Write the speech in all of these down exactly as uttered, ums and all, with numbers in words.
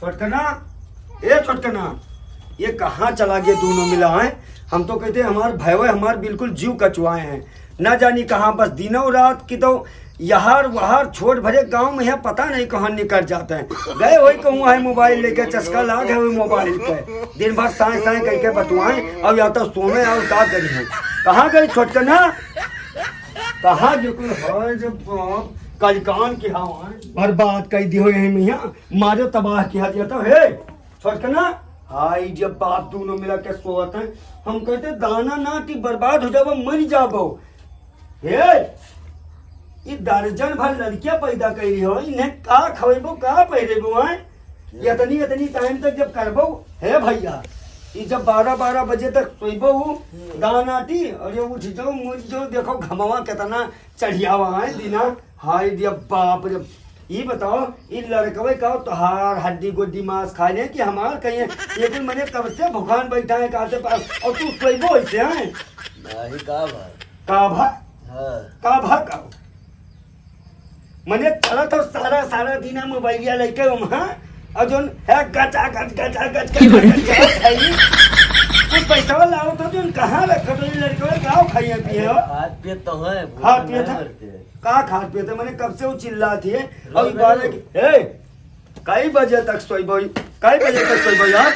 छोटकना, ए छोटकना, ये कहाँ चला गया दोनों मिला है? हम तो कहते हमार भयवे हमार बिल्कुल जीव कचुआए हैं, ना जानी कहाँ, बस दिनों रात की तो यहार वहार छोट भरे गाँव में है, पता नहीं कहाँ निकल जाते हैं। गए होई कहूँ है मोबाइल लेके, चस्का लाग है वही मोबाइल पे, दिन भर साए साए करके बतुआए, और या तो सोवे और का करी है। कहाँ गई छोटकना? कहाँ जो कोई है जब कलिकान की हवा है, बर्बाद कर दियो यही मियाँ। मारे तबाह किया दिया तो, हे छोटकना, हाय जब बाप दोनों मिला के सोवत हैं, हम कहते दाना ना कि बर्बाद हो जाबो, मर जाबो। हे, ई दर्जन भर लड़कियां पैदा कैली हो, इन्हें का खवेबो, का पहिरेबो हैं? इतनी, इतनी टाइम तक जब करबो, हे भैया, ई जब बारह, बारह बजे तक सोइबो, दाना टी, और ये उठ जाओ, मुड़ जाओ, देखो घमवा कितना चढ़ियावा है दिना। हाय दिया बाप रे। ई बताओ, ई लड़कवे का तोहार हड्डी गोड्डी मांस खाए ले कि हमार कहीं? ये कुल मने कब से भुखान बैठा है, कहाँ से पा-, और तू सोइबो ऐसे हैं? नहीं, का भा? का भा? हाँ। का भा का? मने चलत हो सारा, सारा दिन मोबाइलिया लेके वहाँ, और जोन है गचा गच, गचा गच, गचा गच, गचा गच, कुछ पैसा लाओ तो जोन कहाँ रखत हो, ये लड़कवे का खाइए पिए हो? खात पियत तो है, खात पियत है? का खात पियत है? मने कब से वो चिल्लात है, और रोज बार नहीं। ए, कई बजे तक सोइबो? कई बजे तक सोइबो यार?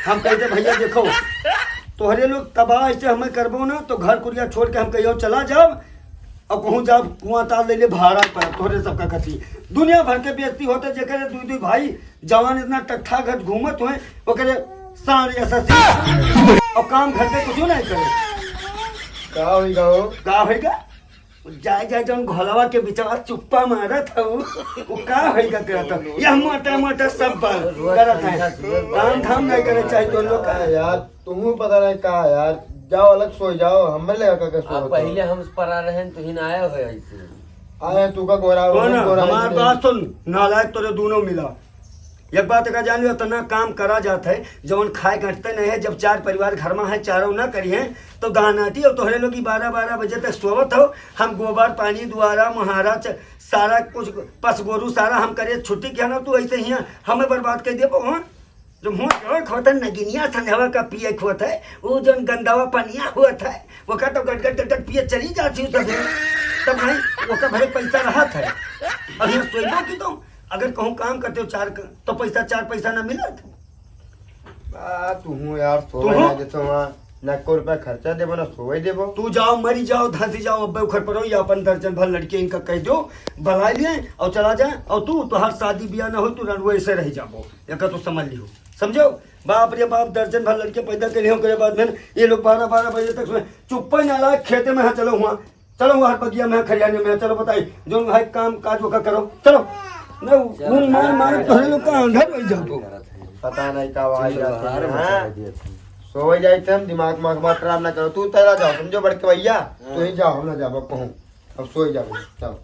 हम कहते, "भैया देखो, तोहरे लोग तबाह ऐसे हमें करबो ना, तो घर कुरिया छोड़ के हम कहियो चला जाब, और कहूँ जाब कुआं ताल ले ले भाड़ा पर, तोहरे सबका कथी।" दुनिया भर के बेइज्जती होते, जेकरे दुई दुई भाई जवान इतना टट्ठा घट घूमत हुए, ओकरे सार ऐसा सी, और काम घर के कुछ नहीं करे। का होई गा हो? का होई गा? जाए, जाए, जौन घोलवा के बिचवा चुप्पा मारत हऊ, उ का होई का करत हऊ? यह मोटा, मोटा सब बल करत है। काम धाम नहीं करे चाही तोन लोग का। यार, तुहू पता नहीं का यार, जाओ अलग सोई जाओ, हमें ले का, का आप सोवत पहले हऊ? हम परा रहे हैं, तुहिन आए हो ऐसे। आए तू का गोरा, कौन? गोरा हमार ऐसे। बात सुन, नालायक तोरे दोनों मिला। एक बात का जान लियो, इतना काम करा जात है, जवन खाए घटते नहीं है, जब चार परिवार घर में है, चारों ना करी हैं, तो दानाटी और तोहरे लोग बारह बारह बजे तक सोवत हो, हम गोबर पानी दुआरा मुहारा च-, सारा कुछ पस गोरू सारा हम करे छुट्टी किया ना, तू ऐसे ही हमें बर्बाद कर देबो, हाँ? जो मुँह जोर खोत है, नगिनिया संझवा का पिए खोत है, वो जौन गंदावा पनिया होत है, वो का तो गट गट गट गट पिए चली जाती हूँ सब। तब नहीं, वो का भले पैसा रहत है। और ये सोइबो की तो अगर कहूँ काम करते हो चार क-, तो पैसा, चार पैसा ना मिलत। आ, तू हूँ यार, सोवे तू हूँ? ना देतो वहाँ, ना एको रुपया खर्चा देबो, ना सोवे देबो। तू जाओ, मरी जाओ, धंसी जाओ, अब्बे उखड़ पड़ो, या अपन दर्जन भर लड़के इनका कह दो, बुला लिए और चला जाए। और तू, तोहार शादी ब्याह ना हो, तू रंडुए से रह जाबो, एका तू समझ लियो, समझो? बाप रे बाप, दर्जन भर लड़के पैदा कर लियो, ओकरे बाद में ये लोग बारह बारह बजे तक सोए, चुप्पे ना लाए, खेते में, हाँ, चलो हुआ, चलो वहाँ बगिया में, खरियाने में, चलो बताई, जो भाई काम काज ओका करो, चलो। न, वो मार, मार, तोहरे लोग का अंधा बन जाओ तो। पता नहीं का वहाँ चलो, जाते बाहर हैं, बचा हाँ? दिए थे। सोए जाए थे हम, दिमाग माग मत खराब ना करो, तू तेरा जाओ, समझो बड़के भैया, हाँ। तू ही जाओ, हम ना जाओ, अब कहूँ, अब सोए जाओ, चलो।